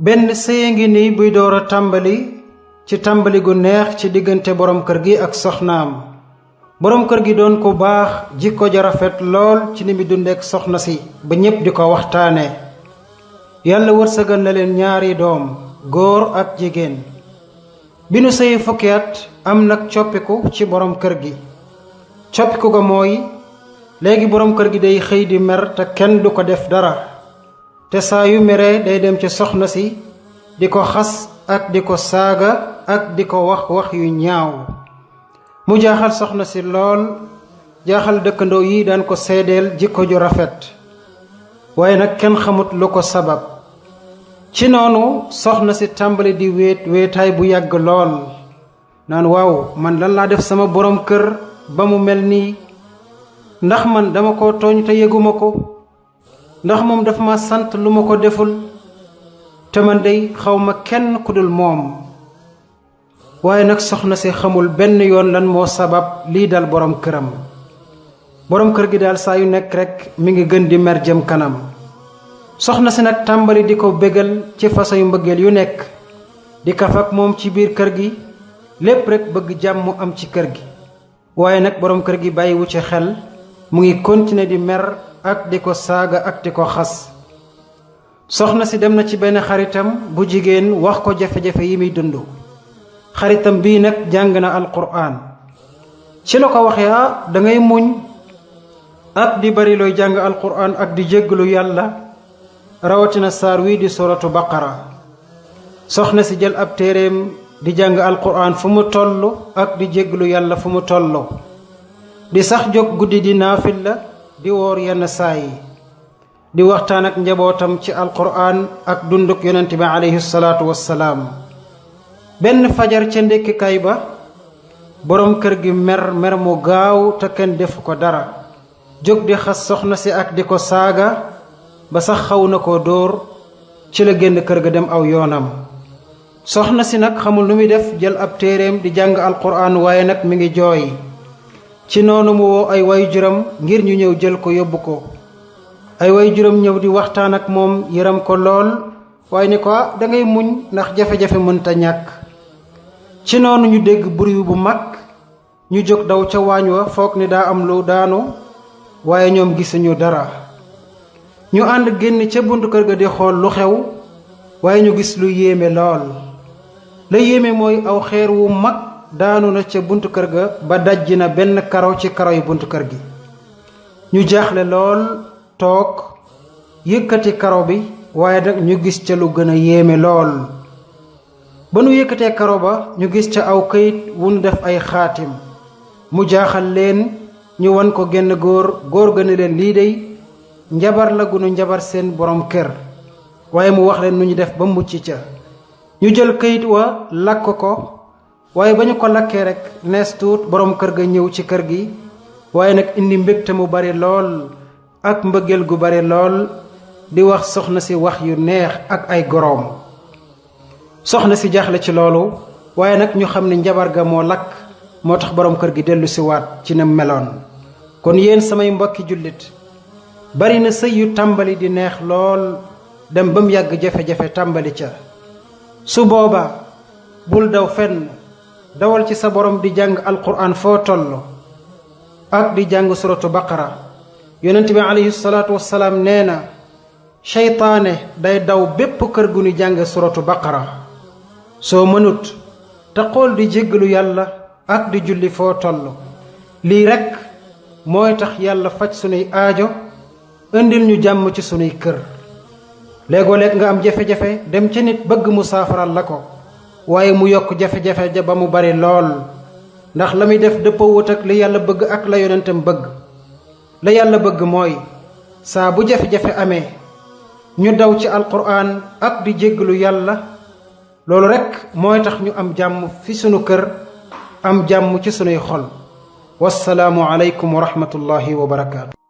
benn sëy ngi nii buy door a tàmbali ci tàmbali gu neex ci diggante borom kër gi ak soxnaam. borom kër gi doon ku baax, jikko ja rafet lool ci ni mi dundeek soxna si ba ñépp di ko waxtaane. yàlla wërsëgal na leen ñaari doom, góor ak jigéen. bi nu sëyi fukki at am nag coppiku ci borom kër gi. coppiku ga mooy léegi borom kër gi day xëy di mer te kenn du ko def dara, te saa yu meree day dem ci soxna si di ko xas ak di ko saaga ak di ko wax yu ñaaw. mu jaaxal soxna si lool, jaaxal dëkkandoo yi daan ko seedeel jikko ju rafet, waaye nag kenn xamut lu ko sabab. ci noonu soxna si tàmbali di wéetaay bu yàgg lool, naan waaw, man lan laa def sama borom kër ba mu mel nii? ndax man dama ko tooñ te yëguma ko? ndax moom dafa ma sant lu ma ko deful? te man dey xawma kenn ku dul moom. waaye nag soxna si xamul benn yoon lan moo sabab lii dal borom këram. borom kër gi daal saa yu nekk rekk mi ngi gën di mer jëm kanam. soxna si nag tàmbali di ko bégal ci façon yu mbëggeel yu nekk, di kaf ak moom ci biir kër gi, lépp rekk bëgg jàmm am ci kër gi. waaye nag borom kër gi bàyyiwu ci xel, mu ngi continuer di mer ak di ko saaga ak di ko xas. soxna si dem na ci benn xaritam bu jigéen wax ko jafe-jafe yi muy dund. xaritam bii nag jàng na alquran. ci la ko waxee da ngay muñ ak di bari looy jàng alquran ak di jéggalu yàlla, rawatina saar wii di suratu baqara. soxna si jël ab téeréem di jàng alquran fu mu toll ak di jéggalu yàlla fu mu toll, di sax jóg guddi di naafila, di woor yenn saa yi, di waxtaan ak njabootam ci alquran ak dunduk yonent bi alayhi salaatu wassalaam. benn fajar ca ndékkikaay ba, borom kër gi mer mu gaaw te kenn defu ko dara, jóg di xas soxna si ak di ko saaga ba sax xaw na koo dóor. ci la génn kër ga dem aw yoonam. soxna si nag xamul lu muy def, jël ab téeréem di jàng alquran, waaye nag mi ngi jooy. ci noonu mu woo ay waajuram ngir ñu ñëw jël ko yóbbu ko. ay waajuram ñëw di waxtaan ak moom, yëram ko lool, waaye ni ko da ngay muñ ndax jafe-jafe mënta ñàkk. ci noonu ñu dégg bruit bu mag, ñu jóg daw ca waañ wa foog ni daa am lu daanu, waaye ñoom gisuñu dara. ñu ànd génn ca buntu kër ga di xool lu xew, waaye ñu gis lu yéeme lool. la yéeme mooy aw xeer wu mag daanu na ca buntu kër ga ba dajji na benn karo ci karo yu buntu kër gi. ñu jaaxle lool, toog yëkkati karo bi, waaye nag ñu gis ca lu gën a yéeme lool. ba nu yëkkatee karo ba, ñu gis ca aw këyit wu nu def ay xaatim. mu jaaxal leen, ñu wan ko genn góor ga ne leen lii dey njabar la gu nu njabar seen borom kër, waaye mu wax leen nu ñu def ba mucc ca. ñu jël këyit wa lakk ko, waaye ba ñu ko lakkee rekk nees tuut borom kër ga ñëw ci kër gi, waaye nag indi mbégte mu bari lool ak mbëggeel gu bari lool, di wax soxna si wax yu neex ak ay goroom. soxna si jaaxle ci loolu, waaye nag ñu xam ne njabar ga moo lakk, moo tax borom kër gi dellu si waat ci na meloon. kon yéen samay mbokki jullit, bari na sëy yu tàmbali di neex lool, dem ba mu yàgg jafe-jafe tàmbali ca. su booba bul daw fenn, dawal ci sa borom di jàng alquran foo toll ak di jàng suratu baqara. yonent bi alayhi salaatu wassalaam nee na seytaane day daw bépp kër gu ñu jàng suratu baqara. soo mënut te xool di jéggalu yàlla ak di julli foo toll. lii rekk mooy tax yàlla faj sunuy aajo, indil ñu jàmm ci sunuy kër. léegoo-léeg nga am jafe-jafe dem ca nit bëgg mu saafaral la ko, waaye mu yokk jafe-jafe ja ba mu bari lool, ndax la muy def dëppawut ak li yàlla bëgg ak la yonentam bëgg. la yàlla bëgg mooy saa bu jafe-jafe amee ñu daw ci alquran ak di jéggalu yàlla. loolu rekk mooy tax ñu am jàmm fi sunu kër, am jàmm ci sunuy xol. wassalaamu aleykum wa rahmatullahi wa barakaatu.